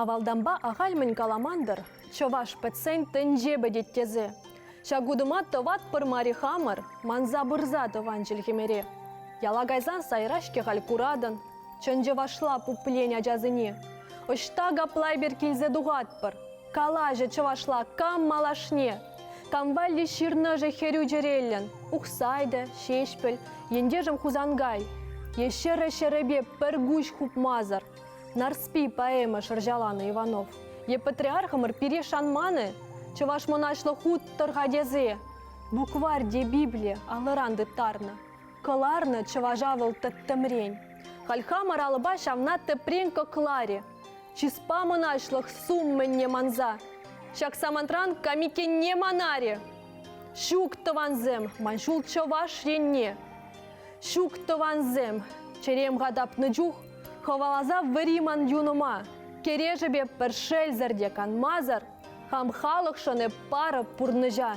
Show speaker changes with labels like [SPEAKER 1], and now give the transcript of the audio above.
[SPEAKER 1] Авалтанпа ахаль мӗн каламан-тӑр, чӑваш пӗтсен тӗнче пӗтет тесе. Ҫак утӑма тӑватпӑр мар-и хамӑр, манса пырса тӑван чӗлхемӗре. Яла кайсан сайра-ҫке халь куратӑн, чӑн чӑвашла пуплен ачасене. Ӑҫта капла эпир килсе тухатпӑр? Калаҫӗ чӑвашла кам малашне? Кам валли ҫырнӑ-ши хӗрӳ чӗреллӗн? Ухсай та, Ҫеҫпӗл, ентешӗм Хусанкай. Е ҫӗрӗ-ҫӗрӗпе пӗр куҫ хупмасӑр. Нарспи поэма шӑрҫаланӑ Иванов. Е патриархӑмӑр пире шанман-и? Чӑваш мӑнаҫлӑ хут тӑр-ха тесе. Букварь те Библи алӑран тыттарнӑ. Кӑларнӑ чӑваша вӑл тӗттӗмрен. Халь хамӑр алӑпа ҫавна тӗпрен кӑкларӗ. Чыспа мӑнаҫлӑх сум мӗнне манса. Ҫак самантран камикенне манарӗ. Ҫук, тӑвансем, ман ҫул чӑваш енне. Ҫук, тӑвансем, чӗрем-ха тапнӑ чух хӑваласа вӗри ман юнӑма. Кӗрешӗпе пӗр шелсӗр те канмасӑр хам халӑхшӑн эп парӑп пурнӑҫа.